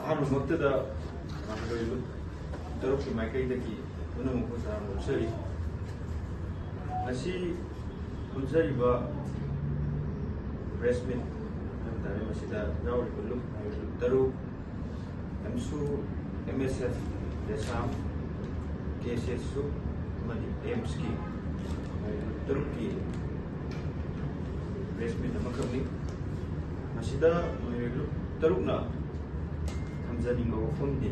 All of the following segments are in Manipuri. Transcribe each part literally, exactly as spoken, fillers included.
ꯑꯍꯥꯟꯕꯃꯛꯇꯗ ꯃꯍꯩꯔꯣꯏ ꯂꯨꯞ ꯇꯔꯨꯛꯀꯤ ꯃꯥꯏꯀꯩꯗꯒꯤ ꯄꯨꯝꯅꯃꯛꯄꯨ ꯁꯂꯥꯝ ꯂꯧꯖꯔꯤ꯫ ꯉꯁꯤ ꯐꯝꯖꯔꯤꯕ press meet ꯍꯥꯏꯕ ꯇꯥꯔꯦ, ꯃꯁꯤꯗ ꯌꯥꯎꯔꯤꯕ ꯂꯨꯞ ꯃꯍꯩꯔꯣꯏ ꯂꯨꯞ ꯇꯔꯨꯛ, ꯑꯦꯝꯁꯨ, ꯑꯦꯝ ꯑꯦꯁ ꯑꯦꯐ, ꯗꯦꯁꯥꯝ, ꯀꯦ ꯑꯦꯁ ꯑꯦꯁ ꯑꯃꯗꯤ ꯑꯦꯝꯁꯀꯤ ꯃꯍꯩꯔꯣꯏ ꯂꯨꯞ ꯇꯔꯨꯛꯀꯤ press meet ꯑꯃꯈꯛꯅꯤ꯫ ꯃꯁꯤꯗ ꯃꯍꯩꯔꯣꯏ ꯂꯨꯞ ꯇꯔꯨꯛꯅ ꯊꯝꯖꯅꯤꯡꯕ ꯋꯥꯐꯝꯗꯤ,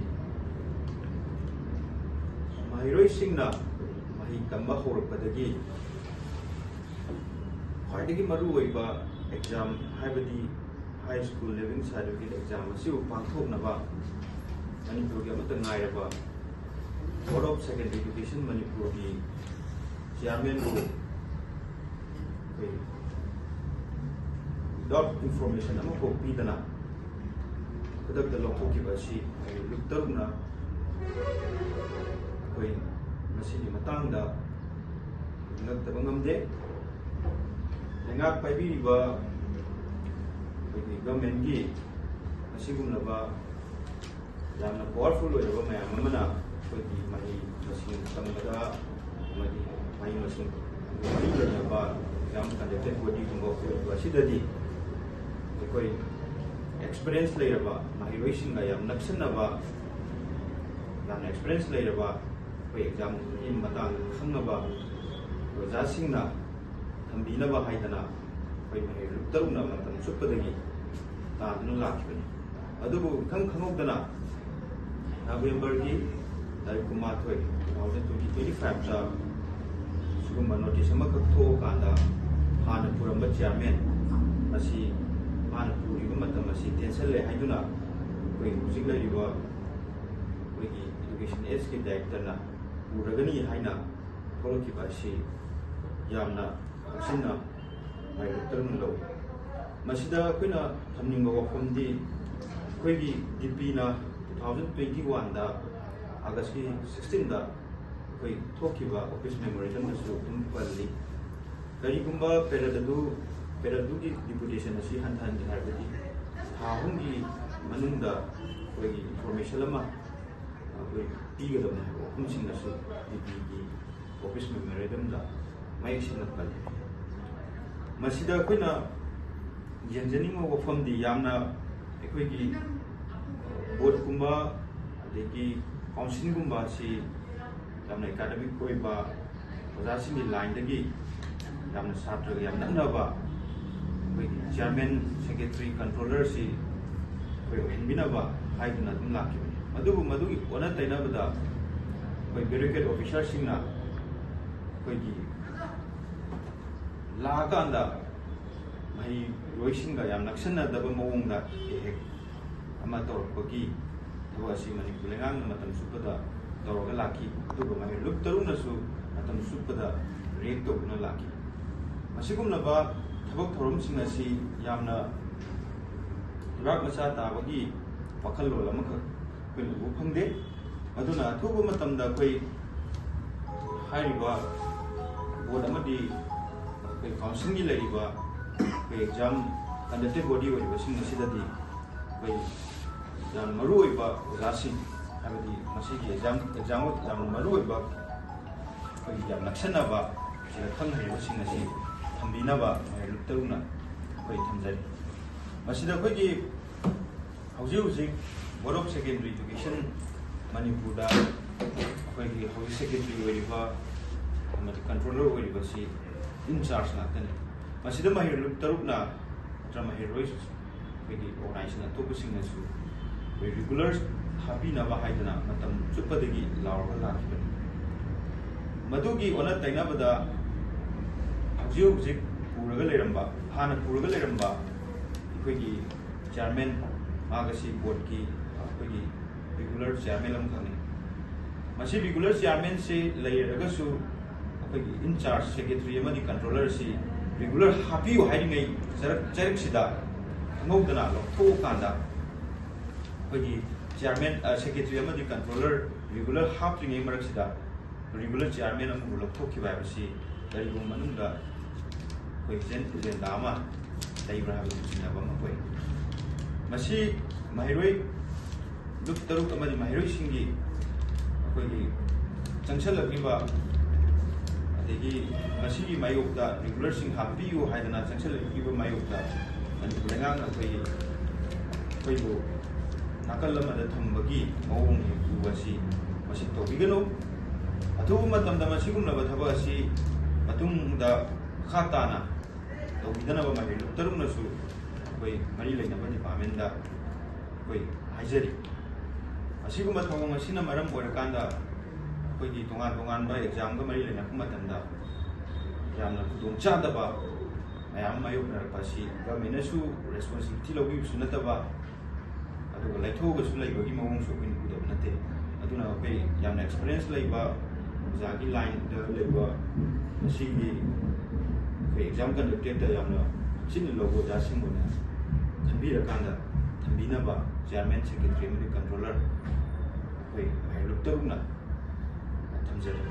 ꯃꯍꯩꯔꯣꯏꯁꯤꯡꯅ ꯃꯍꯩ ꯇꯝꯕ ꯍꯧꯔꯛꯄꯗꯒꯤ ꯈ꯭ꯋꯥꯏꯗꯒꯤ ꯃꯔꯨꯑꯣꯏꯕ exam, ꯍꯥꯏꯕꯗꯤ high school leaving certificate exam ꯑꯁꯤꯕꯨ ꯄꯥꯡꯊꯣꯛꯅꯕ ꯃꯅꯤꯄꯨꯔꯒꯤ ꯑꯃꯠꯇ ꯉꯥꯏꯔꯕ Board of Secondary Education ꯃꯅꯤꯄꯨꯔꯒꯤ chairman ꯕꯨ ꯑꯩꯈꯣꯏ without information ꯑꯃꯐꯥꯎ ꯄꯤꯗꯅ ꯈꯨꯗꯛꯇ ꯂꯧꯊꯣꯛꯈꯤꯕ ꯑꯁꯤ ꯃꯍꯩꯔꯣꯏ ꯂꯨꯞ ꯇꯔꯨꯛꯅ ꯑꯩꯈꯣꯏ ꯃꯁꯤꯒꯤ ꯃꯇꯥꯡꯗ ꯉꯛꯇꯕ ꯉꯝꯗꯦ꯫ ꯂꯩꯉꯥꯛ ꯄꯥꯏꯕꯤꯔꯤꯕ ꯑꯩꯈꯣꯏꯒꯤ government ꯀꯤ ꯑꯁꯤꯒꯨꯝꯂꯕ ꯌꯥꯝꯅ powerful ꯑꯣꯏꯔꯕ ꯃꯌꯥꯝ ꯑꯃꯅ ꯑꯩꯈꯣꯏꯒꯤ ꯃꯍꯩ ꯃꯁꯤꯡ ꯇꯝꯕꯗ ꯑꯃꯗꯤ ꯃꯍꯩ ꯃꯁꯤꯡ ꯃꯔꯤ ꯂꯩꯅꯕ exam conducted body ꯒꯨꯝꯕ ꯑꯣꯏꯔꯤꯕ ꯑꯁꯤꯗꯗꯤ ꯑꯩꯈꯣꯏ experience ꯂꯩꯔꯕ ꯃꯍꯩꯔꯣꯏꯁꯤꯡꯒ ꯌꯥꯝ ꯅꯛꯁꯤꯟꯅꯕ, ꯌꯥꯝꯅ experience ꯂꯩꯔꯕ, ꯑꯩꯈꯣꯏ exam ꯒꯤ ꯃꯇꯥꯡꯗ ꯈꯪꯅꯕ ꯑꯣꯖꯥꯁꯤꯡꯅ ꯊꯝꯕꯤꯅꯕ ꯍꯥꯏꯗꯅ ꯑꯩꯈꯣꯏ ꯃꯍꯩꯔꯣꯏ ꯇꯔꯨꯛꯅ ꯃꯇꯝ ꯆꯨꯞꯄꯗꯒꯤ ꯇꯥꯗꯨꯅ ꯂꯥꯛꯈꯤꯕꯅꯤ꯫ ꯑꯗꯨꯕꯨ ꯏꯈꯪ ꯈꯪꯍꯧꯗꯅ November ꯒꯤ ꯇꯥꯔꯤꯛ ꯀꯨꯟꯃꯥꯊꯣꯏ, two thousand twenty, twenty five ꯇ ꯁꯤꯒꯨꯝꯕ notice ꯑꯃꯈꯛ ꯊꯣꯛꯑꯀꯥꯟꯗ ꯍꯥꯟꯅ ꯄꯨꯔꯝꯕ chairman ꯑꯁꯤ ꯃꯥꯅ ꯄꯨꯔꯤꯕ ꯃꯇꯝ ꯑꯁꯤ ꯇꯦꯟꯁꯜꯂꯦ ꯍꯥꯏꯗꯨꯅ ꯑꯩꯈꯣꯏ ꯍꯧꯖꯤꯛ ꯂꯩꯔꯤꯕ ꯑꯩꯈꯣꯏꯒꯤ Education S ꯀꯤ director ꯅ ꯄꯨꯔꯒꯅꯤ ꯍꯥꯏꯅ ꯊꯣꯛꯂꯛꯈꯤꯕ ꯑꯁꯤ ꯌꯥꯝꯅ ꯆꯦꯛꯁꯤꯟꯅ ꯃꯍꯩꯔꯣꯏ ꯇꯔꯨꯛꯅ ꯂꯧꯏ꯫ ꯃꯁꯤꯗ ꯑꯩꯈꯣꯏꯅ ꯊꯝꯅꯤꯡꯕ ꯋꯥꯐꯝꯗꯤ, ꯑꯩꯈꯣꯏꯒꯤ D P ꯅ two thousand twenty one ꯗ August ꯀꯤ sixteen ꯗ ꯑꯩꯈꯣꯏ ꯊꯣꯛꯈꯤꯕ office memorandum ꯗꯁꯨ ꯑꯗꯨꯝ ꯄꯜꯂꯤ꯫ ꯀꯔꯤꯒꯨꯝꯕ period ꯑꯗꯨ, period ꯑꯗꯨꯒꯤ deputation ꯑꯁꯤ ꯍꯟꯊꯍꯟꯒꯦ ꯍꯥꯏꯔꯕꯗꯤ ꯊꯥ ꯑꯍꯨꯝꯒꯤ ꯃꯅꯨꯡꯗ ꯑꯩꯈꯣꯏꯒꯤ ꯏꯟꯐꯣꯔꯃꯦꯁꯟ ꯑꯃ ꯑꯩꯈꯣꯏ ꯄꯤꯒꯗꯕꯅꯤ ꯍꯥꯏꯕ ꯋꯥꯐꯝꯁꯤꯡ ꯑꯁꯤ ꯗꯤ ꯄꯤꯒꯤ ꯑꯣꯐꯤꯁ ꯃꯦꯃꯣꯔꯦꯟꯗꯝꯗ ꯃꯌꯦꯛ ꯁꯦꯡꯅ ꯄꯜꯂꯤ꯫ ꯃꯁꯤꯗ ꯑꯩꯈꯣꯏꯅ ꯌꯦꯡꯖꯅꯤꯡꯕ ꯋꯥꯐꯝꯗꯤ ꯌꯥꯝꯅ ꯑꯩꯈꯣꯏꯒꯤ ꯕꯣꯔꯗꯀꯨꯝꯕ ꯑꯗꯒꯤ ꯀꯥꯎꯟꯁꯤꯜꯒꯨꯝꯕ ꯑꯁꯤ ꯌꯥꯝꯅ ꯑꯦꯀꯥꯗꯃꯤꯛ ꯑꯣꯏꯕ, ꯑꯣꯖꯥꯁꯤꯡꯒꯤ ꯂꯥꯏꯟꯗꯒꯤ ꯌꯥꯝꯅ ꯁꯥꯇ꯭ꯔꯒ ꯌꯥꯝ ꯅꯛꯅꯕ ꯑꯩꯈꯣꯏꯒꯤ ꯆꯤꯌꯔꯃꯦꯟ, ꯁꯦꯀ꯭ꯔꯦꯇꯔꯤ, ꯀꯟꯇ꯭ꯔꯣꯂꯔꯁꯤ ꯑꯩꯈꯣꯏ ꯑꯣꯏꯍꯟꯕꯤꯅꯕ ꯍꯥꯏꯗꯨꯅ ꯑꯗꯨꯝ ꯂꯥꯛꯈꯤꯕꯅꯤ꯫ ꯑꯗꯨꯕꯨ ꯃꯗꯨꯒꯤ ꯑꯣꯟꯅ ꯇꯩꯅꯕꯗ ꯑꯩꯈꯣꯏ ꯕ꯭ꯌꯨꯔꯣꯀ꯭ꯔꯦꯠ ꯑꯣꯐꯤꯁꯥꯔꯁꯤꯡꯅ ꯑꯩꯈꯣꯏꯒꯤ ꯂꯥꯛꯑꯀꯥꯟꯗ ꯃꯍꯩꯔꯣꯏꯁꯤꯡꯒ ꯌꯥꯝ ꯅꯛꯁꯟꯅꯗꯕ ꯃꯑꯣꯡꯗ ꯍꯦꯛ ꯍꯦꯛ ꯑꯃ ꯇꯧꯔꯛꯄꯒꯤ ꯊꯕꯛ ꯑꯁꯤ ꯃꯅꯤꯄꯨꯔ ꯂꯩꯉꯥꯛꯅ ꯃꯇꯝ ꯆꯨꯞꯄꯗ ꯇꯧꯔꯒ ꯂꯥꯛꯈꯤ꯫ ꯑꯗꯨꯒ ꯃꯍꯩꯔꯣꯏ ꯂꯨꯞ ꯇꯔꯨꯛꯅꯁꯨ ꯃꯇꯝ ꯆꯨꯞꯄꯗ ꯔꯦꯞ ꯇꯧꯗꯨꯅ ꯂꯥꯛꯈꯤ꯫ ꯃꯁꯤꯒꯨꯝꯂꯕ ꯊꯕꯛ ꯊꯧꯔꯝꯁꯤꯡ ꯑꯁꯤ ꯌꯥꯝꯅ ꯂꯩꯕꯥꯛ ꯃꯆꯥ ꯇꯥꯕꯒꯤ ꯋꯥꯈꯜꯂꯣꯟ ꯑꯃꯈꯛ ꯑꯩꯈꯣꯏꯅ ꯎꯕ ꯐꯪꯗꯦ꯫ ꯑꯗꯨꯅ ꯑꯊꯨꯕ ꯃꯇꯝꯗ ꯑꯩꯈꯣꯏ ꯍꯥꯏꯔꯤꯕ ꯕꯣꯔꯗ ꯑꯃꯗꯤ ꯑꯩꯈꯣꯏ ꯀꯥꯎꯟꯁꯤꯜꯒꯤ ꯂꯩꯔꯤꯕ ꯑꯩꯈꯣꯏ ꯑꯦꯛꯖꯥꯝ ꯀꯟꯗꯛꯇꯦꯠ ꯕꯣꯗꯤ ꯑꯣꯏꯔꯤꯕꯁꯤꯡ ꯑꯁꯤꯗꯗꯤ ꯑꯩꯈꯣꯏ ꯌꯥꯝ ꯃꯔꯨ ꯑꯣꯏꯕ ꯑꯣꯖꯥꯁꯤꯡ, ꯍꯥꯏꯕꯗꯤ ꯃꯁꯤꯒꯤ ꯑꯦꯛꯖꯥꯝ, ꯑꯦꯛꯖꯥꯝ ꯌꯥꯝꯅ ꯃꯔꯨ ꯑꯣꯏꯕ, ꯑꯩꯈꯣꯏꯒꯤ ꯌꯥꯝ ꯅꯛꯁꯟꯅꯕ ꯁꯤꯗ ꯈꯪ ꯍꯩꯔꯕꯁꯤꯡ ꯑꯁꯤ ꯊꯝꯕꯤꯅꯕ ꯃꯍꯩꯔꯣꯏ ꯂꯨꯞ ꯇꯔꯨꯛꯅ ꯑꯩꯈꯣꯏ ꯊꯝꯖꯔꯤ꯫ ꯃꯁꯤꯗ ꯑꯩꯈꯣꯏꯒꯤ ꯍꯧꯖꯤꯛ ꯍꯧꯖꯤꯛ ꯕꯣꯔꯗ ꯑꯣꯐ ꯁꯦꯀꯦꯟꯗꯔꯤ ꯏꯗꯨꯀꯦꯁꯟ ꯃꯅꯤꯄꯨꯔꯗ ꯑꯩꯈꯣꯏꯒꯤ ꯍꯧꯖꯤꯛ ꯁꯦꯀ꯭ꯔꯦꯇꯔꯤ ꯑꯣꯏꯔꯤꯕ ꯑꯃꯗꯤ ꯀꯟꯇ꯭ꯔꯣꯂꯔ ꯑꯣꯏꯔꯤꯕꯁꯤ ꯏꯟ ꯆꯥꯔꯖ ꯉꯥꯛꯇꯅꯤ꯫ ꯃꯁꯤꯗ ꯃꯍꯩꯔꯣꯏ ꯂꯨꯞ ꯇꯔꯨꯛꯅ ꯅꯠꯇ꯭ꯔ ꯃꯍꯩꯔꯣꯏ ꯑꯩꯈꯣꯏꯒꯤ ꯑꯣꯔꯒꯅꯥꯏꯖꯦꯁꯟ ꯑꯇꯣꯞꯄꯁꯤꯡꯅꯁꯨ ꯑꯩꯈꯣꯏ ꯔꯤꯒꯨꯂꯔ ꯍꯥꯞꯄꯤꯅꯕ ꯍꯥꯏꯗꯅ ꯃꯇꯝ ꯆꯨꯞꯄꯗꯒꯤ ꯂꯥꯎꯔꯒ ꯂꯥꯛꯈꯤꯕꯅꯤ꯫ ꯃꯗꯨꯒꯤ ꯑꯣꯟꯅ ꯇꯩꯅꯕꯗ ꯍꯧꯖꯤꯛ ꯍꯧꯖꯤꯛ ꯄꯨꯔꯒ ꯂꯩꯔꯝꯕ, ꯍꯥꯟꯅ ꯄꯨꯔꯒ ꯂꯩꯔꯝꯕ ꯑꯩꯈꯣꯏꯒꯤ ꯆꯤꯌꯔꯃꯦꯟ, ꯃꯥꯒ ꯁꯤ ꯕꯣꯔꯗꯀꯤ ꯑꯩꯈꯣꯏꯒꯤ ꯔꯤꯒꯨꯂꯔ ꯆꯤꯌꯔꯃꯦꯟ ꯑꯃꯈꯛꯅꯤ꯫ ꯃꯁꯤ ꯔꯤꯒꯨꯂꯔ ꯆꯤꯌꯔꯃꯦꯟꯁꯤ ꯂꯩꯔꯒꯁꯨ ꯑꯩꯈꯣꯏꯒꯤ ꯏꯟ ꯆꯥꯔꯖ ꯁꯦꯀ꯭ꯔꯦꯇꯔꯤ ꯑꯃꯗꯤ ꯀꯟꯇ꯭ꯔꯣꯂꯔꯁꯤ ꯔꯤꯒꯨꯂꯔ ꯍꯥꯞꯄꯤꯌꯨ ꯍꯥꯏꯔꯤꯉꯩ ꯆꯔꯛ-, ꯆꯩꯔꯛꯁꯤꯗ ꯈꯪꯍꯧꯗꯅ ꯂꯧꯊꯣꯛꯑꯀꯥꯟꯗ ꯑꯩꯈꯣꯏꯒꯤ ꯆꯤꯌꯔꯃꯦꯟ, ꯑ, ꯁꯦꯀ꯭ꯔꯦꯇꯔꯤ ꯑꯃꯗꯤ ꯀꯟꯇ꯭ꯔꯣꯂꯔ ꯔꯤꯒꯨꯂꯔ ꯍꯥꯞꯇ꯭ꯔꯤꯉꯩ ꯃꯔꯛꯁꯤꯗ ꯔꯤꯒꯨꯂꯔ ꯆꯤꯌꯔꯃꯦꯟ ꯑꯃꯕꯨ ꯂꯧꯊꯣꯛꯈꯤꯕ ꯍꯥꯏꯕꯁꯤ ꯀꯔꯤꯒꯨꯝꯕ ꯃꯅꯨꯡꯗ ꯑꯩꯈꯣꯏ ꯍꯤꯗꯟ ꯑꯦꯖꯦꯟꯗꯥ ꯑꯃ ꯂꯩꯕ꯭ꯔꯥ ꯍꯥꯏꯕꯗꯨ ꯆꯤꯡꯅꯕ ꯑꯃ ꯄꯣꯛꯏ꯫ ꯃꯁꯤ ꯃꯍꯩꯔꯣꯏ ꯂꯨꯞ ꯇꯔꯨꯛ ꯑꯃꯗꯤ ꯃꯍꯩꯔꯣꯏꯁꯤꯡꯒꯤ ꯑꯩꯈꯣꯏꯒꯤ ꯆꯪꯁꯜꯂꯛꯂꯤꯕ, ꯑꯗꯒꯤ ꯃꯁꯤꯒꯤ ꯃꯥꯌꯣꯛꯇ ꯔꯤꯒꯨꯂꯔꯁꯤꯡ ꯍꯥꯞꯄꯤꯌꯨ ꯍꯥꯏꯗꯅ ꯆꯪꯁꯜꯂꯛꯂꯤꯕ ꯃꯥꯌꯣꯛꯇ ꯃꯅꯤꯄꯨꯔ ꯂꯩꯉꯥꯛꯅ ꯑꯩꯈꯣꯏꯒꯤ, ꯑꯩꯈꯣꯏꯕꯨ ꯅꯥꯀꯜ ꯑꯃꯗ ꯊꯝꯕꯒꯤ ꯃꯑꯣꯡ ꯎꯕ ꯑꯁꯤ ꯃꯁꯤ ꯇꯧꯕꯤꯒꯅꯨ꯫ ꯑꯊꯨꯕ ꯃꯇꯝꯗ ꯃꯁꯤꯒꯨꯝꯂꯕ ꯊꯕꯛ ꯑꯁꯤ ꯃꯇꯨꯡꯗ ꯃꯈꯥ ꯇꯥꯅ ꯇꯧꯕꯤꯗꯅꯕ ꯃꯍꯩꯔꯣꯏ ꯇꯔꯨꯛꯅꯁꯨ ꯑꯩꯈꯣꯏ ꯃꯔꯤ ꯂꯩꯅꯕ ꯗꯤꯄꯥꯔꯠꯃꯦꯟꯗ ꯑꯩꯈꯣꯏ ꯍꯥꯏꯖꯔꯤ꯫ ꯑꯁꯤꯒꯨꯝꯕ ꯊꯧꯑꯣꯡ ꯑꯁꯤꯅ ꯃꯔꯝ ꯑꯣꯏꯔꯀꯥꯟꯗ ꯑꯩꯈꯣꯏꯒꯤ ꯇꯣꯉꯥꯟ ꯇꯣꯉꯥꯟꯕ ꯑꯦꯛꯖꯥꯝꯒ ꯃꯔꯤ ꯂꯩꯅꯔꯛꯄ ꯃꯇꯝꯗ ꯌꯥꯝꯅ ꯈꯨꯗꯣꯡꯆꯥꯗꯕ ꯃꯌꯥꯝ ꯑꯃ ꯃꯥꯌꯣꯛꯅꯔꯛꯄ ꯑꯁꯤ ꯒꯚꯔꯟꯃꯦꯟꯅꯁꯨ ꯔꯦꯁꯄꯣꯟꯁꯤꯕꯤꯂꯤꯇꯤ ꯂꯧꯕꯤꯕꯁꯨ ꯅꯠꯇꯕ, ꯑꯗꯨꯒ ꯂꯩꯊꯣꯛꯑꯒꯁꯨ ꯂꯩꯕꯒꯤ ꯃꯑꯣꯡꯁꯨ ꯑꯩꯈꯣꯏꯅ ꯎꯗꯕ ꯅꯠꯇꯦ꯫ ꯑꯗꯨꯅ ꯑꯩꯈꯣꯏ ꯌꯥꯝꯅ ꯑꯦꯛꯁꯄꯤꯔꯤꯌꯦꯟꯁ ꯂꯩꯕ ꯑꯣꯖꯥꯒꯤ ꯂꯥꯏꯟꯗ ꯂꯩꯕ ꯃꯁꯤꯒꯤ ꯑꯩꯈꯣꯏ ꯑꯦꯛꯖꯥꯝ ꯀꯟꯗꯛꯇꯦꯠꯇ ꯌꯥꯝꯅ ꯆꯤꯟꯅ ꯂꯧꯕ ꯑꯣꯖꯥꯁꯤꯡꯕꯨꯅ ꯈꯟꯕꯤꯔꯀꯥꯟꯗ ꯊꯝꯕꯤꯅꯕ ꯆꯤꯌꯥꯔꯃꯦꯟ, ꯁꯦꯀ꯭ꯔꯦꯇꯔꯤ ꯑꯃꯗꯤ ꯀꯟꯇ꯭ꯔꯣꯂꯔ ꯑꯩꯈꯣꯏ ꯃꯍꯩꯔꯣꯏ ꯇꯔꯨꯛꯅ ꯊꯝꯖꯔꯤ꯫